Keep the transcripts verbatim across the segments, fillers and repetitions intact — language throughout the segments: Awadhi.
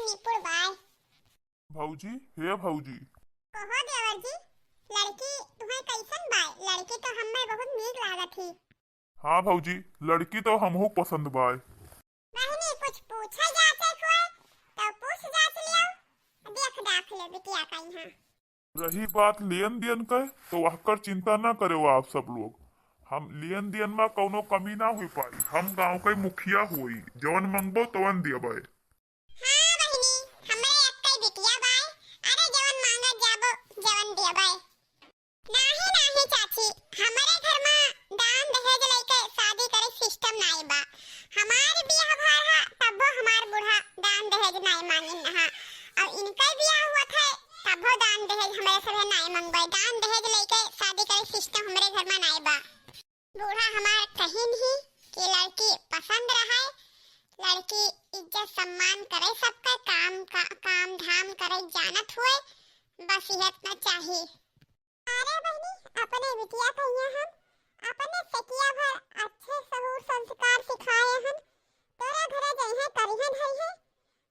निपुण बाय। भौजी, हे भौजी। कहो देवर जी, लड़की तुम्हें कैसन बाय? लड़की तो हमें बहुत नीक लागत ही। हाँ भौजी, लड़की तो हमहू पसंद बाय। बहिनी, कुछ पूछे जाचे कोई तो पूछ जाच लियो, देख डाख ले बिटिया का यहाँ। रही बात लेन देन के, तो वहकर चिंता ना करे आप सब लोग। हम लेन देन में कौनो कमी ना हो पाई। हम गांव के मुखिया होई, जवन मंगबो तवन देबे। हाँ बहिनी, हमरे एक्कै बिटिया बाय, अरे जवन मांगा जाबो, जवन देबे। नाही, नाही चाची, हमरे घर में दान दहेज लेके शादी करे system नाई बा। हमार बियाह भर हा, तब्बो हमार बूढ़ा दान दहेज नाई मांगिन हा। और इनके बियाह हुआ था, तब्बो दान दहेज हमरे सभे नाई मंगबे। दान दहेज लेके शादी करे system हमरे घर में नाई बा। बूढ़ा हमार कहिन ही कि लड़की पसंद रहे, लड़की इज्जत सम्मान करे, सबके काम का, काम धाम करे जानत हुए, बस इहे इतना चाही। अरे बहिनी, अपने बिटिया कहिया हम अपने सेकिया भर अच्छे सहूर संस्कार सिखाए हन, तोरा घरे जइहे करिहे धरिहे,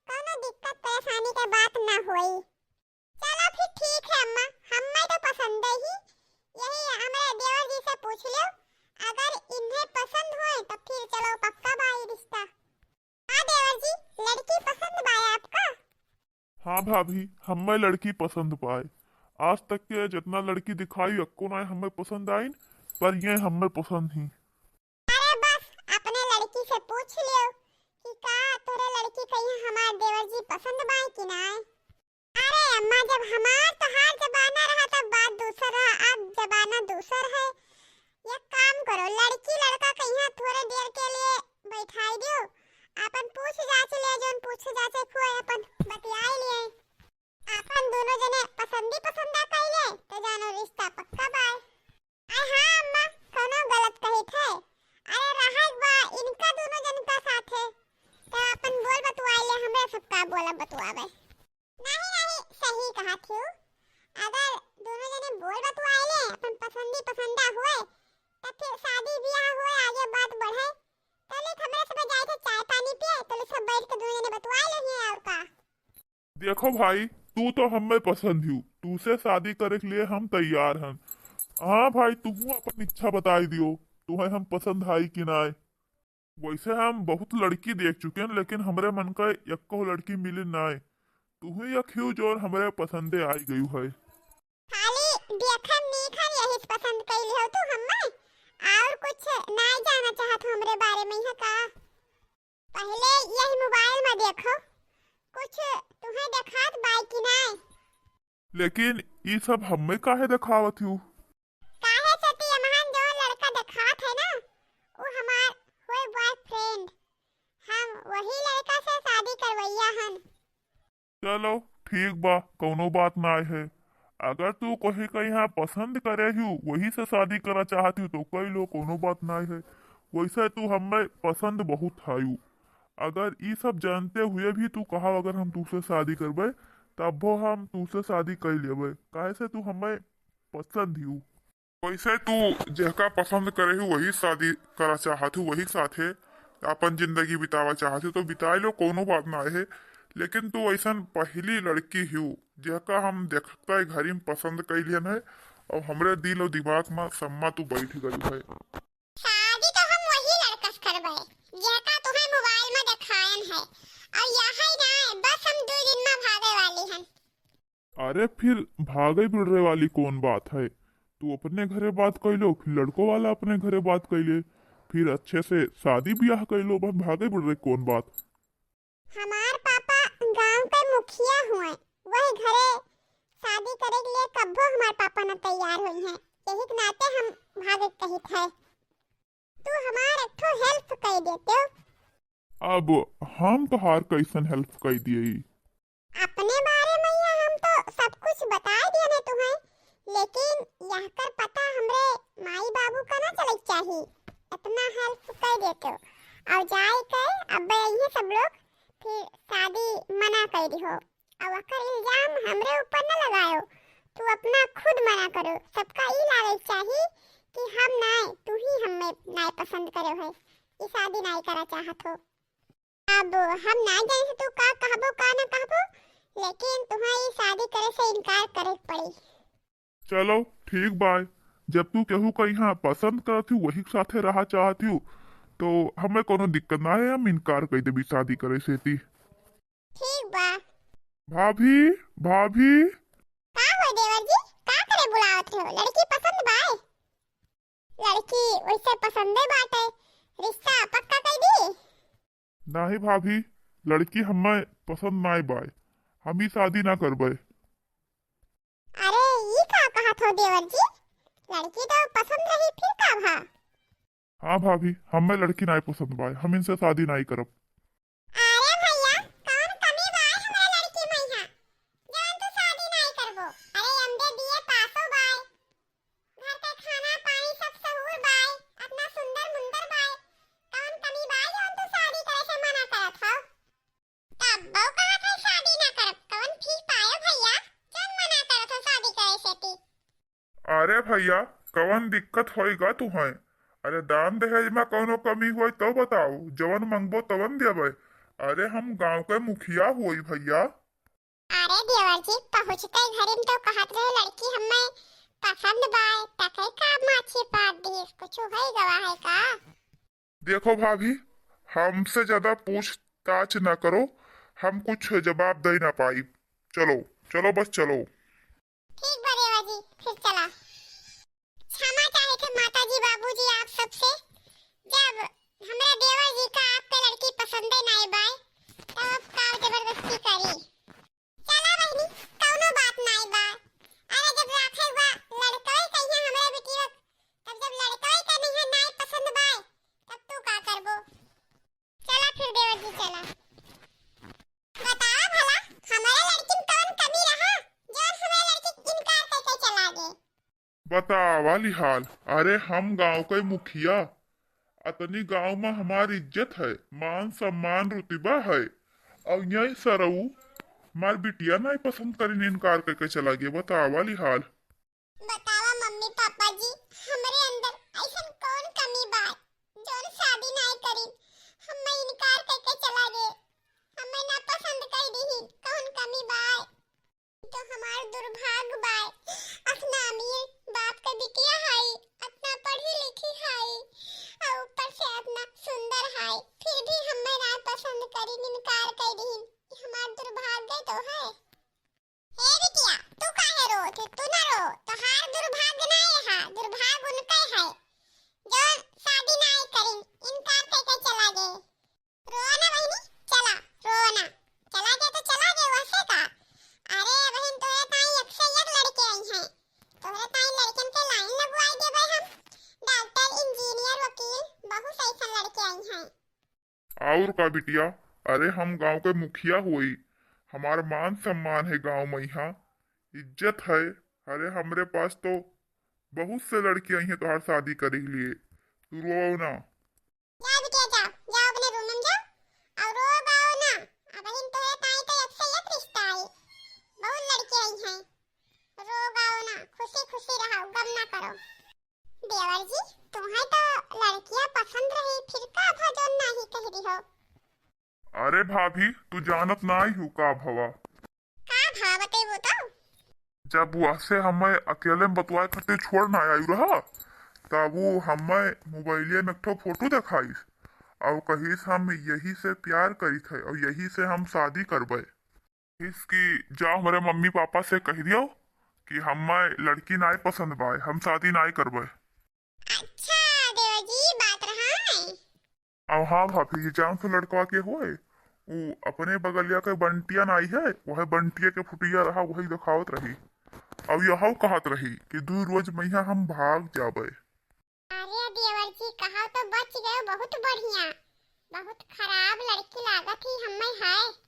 कौनो दिक्कत परेशानी के बात ना होई। चलो फिर ठीक है अम्मा, हम्मे तो पसंद ही, यही हमरे देवर जी से पूछ लियो, अगर इन्हें पसंद होए तो फिर चलो पक्का बाई रिश्ता। हाँ देवर जी, लड़की पसंद बाय आपका? हाँ भाभी, हम्मे लड़की पसंद बाय। आज तक के जितना लड़की दिखाई, अक्को नाय हम्मे पसंद आइन, पर ये हम्मे पसंद ही। अरे बस, अपने लड़की से पूछ लियो कि का तोरे लड़की कहिया हमार देवर जी पसंद बाय कि नाय। अरे अम्मा, जब हमार तोहार जमाना रहा तब बात दूसर रहा, अब जमाना दूसर है। एक काम करो, लड़की लड़का कहिया थोड़े देर के लिए बैठाई दियो, अपन पूछ जांच ले, जौन पूछ जांचे खुए अपन बतियाई लिए, अपन दोनों जने पसंदी पसंदा कइले तो जानो रिश्ता पक्का बाय। अरे हाँ अम्मा, कौनो गलत कहित है? अरे रहे बा इनका दोनों जन का साथे, तो अपन बोल बतुआई ले, हमरा सबका बोला बतुआवे। नहीं, नहीं, सही कहा थी। अगर दोनों जने बोल बतुआई ले, अपन पसंदी पसंदा हुए, तब फिर शादी ब्याह हुए, आगे बात बढ़े, तो ले हमरा सब जाए थे चाय पानी पिए, तो ले सब बैठ के दोनों जने बतुआई ले ही और का। देखो भाई, तू तो हमें पसंद हियो, तू से शादी करे के लिए हम तैयार हन। हाँ भाई, तुहू अपन इच्छा बताई दियो, तुहे हम पसंद आई कि नाय। वैसे हम बहुत लड़की देख चुके हैं, लेकिन हमरे मन का एक्को लड़की मिली नाय। तुहू एक हियो जौन हमरे पसंदे आई गयू है। खाली देखन नीक हन, यही से पसंद कइली हो तू हमें, और कुछ नाय जाना चाहत हो हमरे बारे में, है का? पहले यही मोबाइल में देखो, कुछ तुम्हें देखात बाय कि नाय? लेकिन ई सब हमें काहे देखावत हियो? काहे से ती अमहन जौन लड़का देखात है ना, उ हमार होए boyfriend, हम वही लड़का से शादी करवैया हन। चलो ठीक बा, कौनो बात नाय है। अगर तू कहीं कहीं यहाँ पसंद करे हियो, वही से शादी करा चाहत हियो तो कई लो, कौनो बात नाय है। वैसे तू हमें पसंद बहुत हायू। अगर ई सब जानते हुए भी तू कहा अगर हम तू से शादी करबे, तब्बो हम तू से शादी कर लेबे, काहे से तू हमें पसंद हियो। वैसे तू जेहका पसंद करे हियो वही शादी करा चाहत हियो, वही साथे अपन जिंदगी बितावा चाहत हियो तो बिताई लो, कौनो बात ना है। लेकिन तू ऐसन पहली लड़की हियो जेहका हम देखता है घरी में पसंद कैलियन है, और हमरे दिल और दिमाग में सम्मा तू बैठ गई है। शादी तो हम वही लड़का से करबे जेहका तुम्हें मोबाइल में देखायन है, और यही ना, बस हम दो दिन में भागे वाली हन। अरे फिर भागे बिड़रे वाली कौन बात है? तू अपने घरे बात कैलो, फिर लड़को वाला अपने घरे बात कैले, फिर अच्छे से शादी ब्याह कैलो, बस भागे बिड़रे कौन बात? हमार पापा गांव के मुखिया हुए, वही घरे शादी करे के लिए कब्बो हमार पापा न तैयार हुई हैं, यही के नाते हम भागे कहित है। तू हमार एक ठो help कर देते हो। अब हम तोहार कैसन help कर दिए? अपने बारे में या हम तो सब कुछ बता दिए ने तुम्हें, लेकिन यह कर पता हमरे माई बाबू का ना चले चाही। इतना help कर देते हो। और जाए के अब ये सब लोग फिर शादी मना कर दिहो। अब अकर इल्जाम हमरे ऊपर न लगायो, तू अपना खुद मना करो। सबका ई लागे चाही कि हम नाय, तू ही हमें नाय पसंद करो है, ई शादी नाय करा चाहत हो। अब हम नाय जाने से तू का कहबो का न कहबो, इनकार करे के पड़ी। चलो ठीक बाय, जब तू केहू का यहाँ पसंद करत हू, वही के साथे रहा चाहत हू, तो हमें कोनो दिक्कत ना है, हम इनकार कर देबी शादी करे से ती। ठीक बा। भाभी, भाभी। का हो देवर जी, का करे बुलावत हो? लड़की पसंद बाय? लड़की वैसे पसंदे बाटे, रिश्ता पक्का कर दी? नाही भाभी, लड़की हमें पसंद नाय बाय, हम ही शादी ना करबे। अरे, ई का कहत हो देवर जी? लड़की तो पसंद रही, फिर का भा? हाँ भाभी, हमें लड़की नाय पसंद बाय, हम इनसे शादी नाय करब। अरे भैया, कौन कमी बाय हमरा लड़की में यहाँ, जौन तू शादी नाय करबो? अरे, एमबीए पासो बाय, घर का खाना पानी सब सहूर बाय, अपना सुंदर मुंदर बाय, कौन कमी बाय जौन तू शादी करे से मना करत हो? तब बहू कहत है शादी ना करब, कौन फीस पायो भैया, जौन मना करत हो शादी करे से ती? अरे भैया, कवन दिक्कत होइगा तुहैं? अरे दान दहेज में कौनो कमी होई तो बताओ, जवन मंगबो तवन देबे। अरे हम गांव के मुखिया होई भैया। अरे देवर जी, पहुँचते घरी में तो कहत रहे लड़की हमें पसंद बाय, तके का माछी पाद दिस, कुछ होई गवा है का? देखो भाभी, हमसे ज्यादा पूछताछ ना करो, हम कुछ जवाब दे ना पाई। चलो, चलो, बस चलो। ठीक बा देवर जी, फिर चला। क्षमा चाहे थे माता जी, बाबूजी, आप सबसे, जब हमरा देवर जी का आपके लड़की पसंदे नाय बाय, तब अब का जबरदस्ती करी? चला बहिनी, कौनो बात नाय बा। अरे जब राखे हुआ लड़कवे कहिया हमरे बेटी, तब जब लड़कवे का नहीं है नाय पसंद बाय, तब तू का करबो? चला फिर देवर जी, चला। बतावा भला, हमारे लड़किन कौन कमी रहा, जौन हमारे लड़की इनकार करके चला गए? बतावा लिहाल, अरे हम गांव के मुखिया, अतनी गांव में हमार इज्जत है, मान सम्मान रुतबा है, और यही सरऊ हमार बिटिया नाय पसंद करिन, इनकार करके चला गए। बतावा लिहाल। बतावा मम्मी पापा जी, हमरे अंदर ऐसन कौन कमी बाय, जौन शादी नाय करिन, हमें इनकार करके चला गए, हमें नापसंद कर दीहिन, कौन कमी बाय? तो हमार दुर्भाग्य बाय, अतना अमीर बाप के बिटिया हाई, अतना पढ़ी लिखी हाई, और ऊपर से अतना सुंदर हाई, फिर भी हमें नापसंद करिन, इनकार कर दीहिन, ये हमार दुर्भाग्य तो है। ए बिटिया, तू काहे रोत है? तू ना रो, तोहार दुर्भाग्य ना है, दुर्भाग्य उनके है, जो शादी ना करिन, इनकार करके चला गए। रो ना बहिनी, चला, रो ना, चला गए तो चला गए, वैसे का? अरे बहिन, तोहरे ताई एक से एक लड़के आई हैं, तोहरे ताई लड़कन के लाइन लगवाई देबे हम, डॉक्टर, इंजीनियर, वकील, बहुत ऐसा लड़के आई हैं। और का बिटिया, अरे हम गांव के मुखिया होई, हमार मान सम्मान है गांव में, यहाँ इज्जत है। अरे हमरे पास तो बहुत से लड़की आई हैं तोहार शादी करे के लिए, तू रो ना। जा बिटिया, जा, जा अपने रूम में जा और रो गाओ ना। अब इन तोरे ताई तो एक से एक रिश्ता आई, बहुत लड़की आई हैं, रो गाओ ना, खुशी खुशी रहो, गम ना करो। देवर जी, तुम्हें तो लड़कियां पसंद रही, फिर का भा जौन नाही कह रही हो? अरे भाभी, तू जानत नाही हो का भवा? का भा, बतेबो तो? जब वहसे हमें अकेले में बतवाए खातिर छोड़ ना आयु रहा, तब वो हमें मोबाइलिया में एक ठो फोटो देखाइस और कहिस, "हम यही से प्यार करित है और यही से हम शादी करबे।" इसकी जा हमरे मम्मी पापा से कह दियो कि हमें लड़की नाय पसंद बाय, हम शादी नाय करबे। अच्छा देवर जी, बात रहा है। अब हाँ भाभी, ये जान से लड़कवा के होए, उ अपने बगलिया के बंटिया नाई है, वह बंटिया के फुटिया रहा, वही दिखावत रही। अब यह कहत रही कि दू रोज में हम भाग जाबे। अरे देवर जी, कहा तो बच गए, बहुत बढ़िया। बहुत खराब लड़की लागत ही हमें है।